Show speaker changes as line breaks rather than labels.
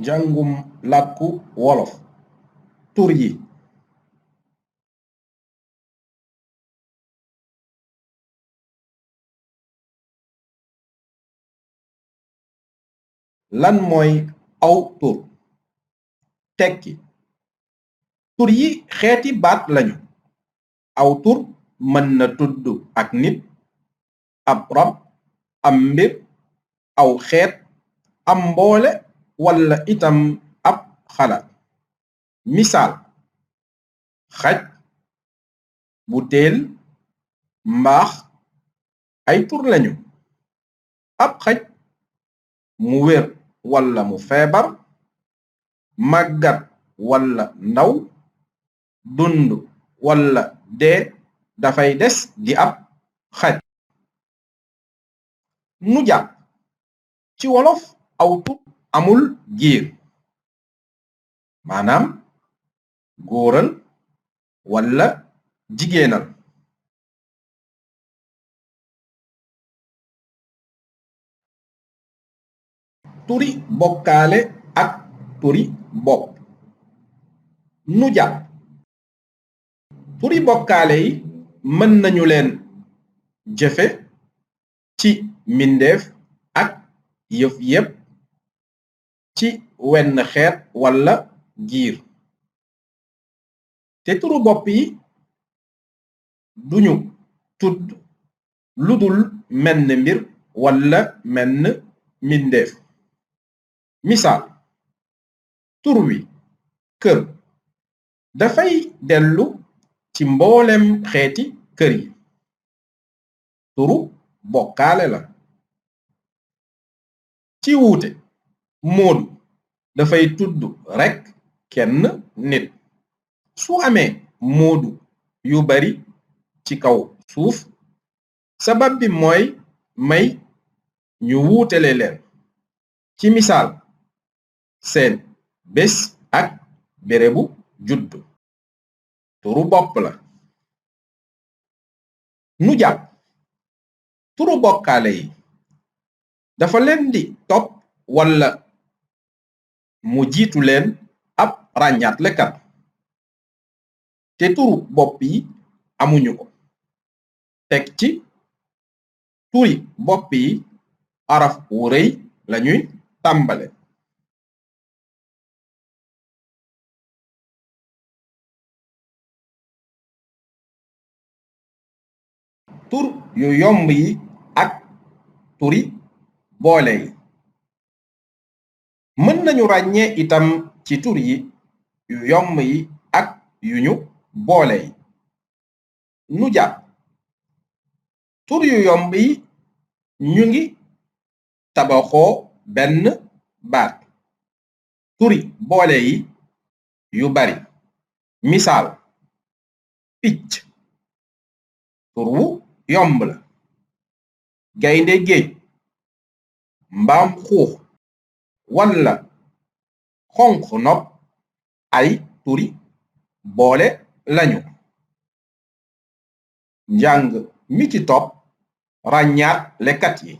njàngum làkku wolof tur yi lan mooy aw tur tekki tur yi xeeti baat lañu aw tur mën na tudd ak nit ab rab am mbir aw xeet am mboole walla itam ab xalaat misaal xaj butéel mbaax ay tur lañu ab xaj mu wér walla mu feebar màggat walla ndaw dund walla dee dafay des di ab xaj nu jàpp ci wolof aw tur amul giir maanaam góoral walla jigéenal turi bokkaale ak turi bopp nu jàpp turi bokkaale yi mën nañu leen jëfe ci mbindeef ak yëf yépp ci wenn xeet walla giir te turu bopp yi duñu tudd ludul menn mbir walla menn mbindeef misaal tur wi kër dafay dellu ci mboolem xeeti kër yi turu bokkaale la ci wuute moodu dafay tudd rekk kenn nit su amee moodu yu bari ci kaw suuf sabab bi mooy may ñu wuutele leen ci misaal seen bés ak bérébu juddu turu bopp la nu jàpp turu bokkaale yi dafa leen di topp walla mu jiitu leen ab ràññaatlekat te turu bopp yi amuñu ko teg ci turi bopp yi araf wu rëy lañuy tàmbale tur yu yomb yi ak turi boole yi mën nañu ràññee itam ci tur yi yu yomb yi ak yu ñu boole yi nu jàpp tur yu yomb yi ñu ngi tabaxoo benn baat turi boole yi yu bari misaal picc tur wu yomb la gaynde géej mbaam xuux walla xonq nopp ay turi boole lañu njàng mi ci topp ràññaat lekat yi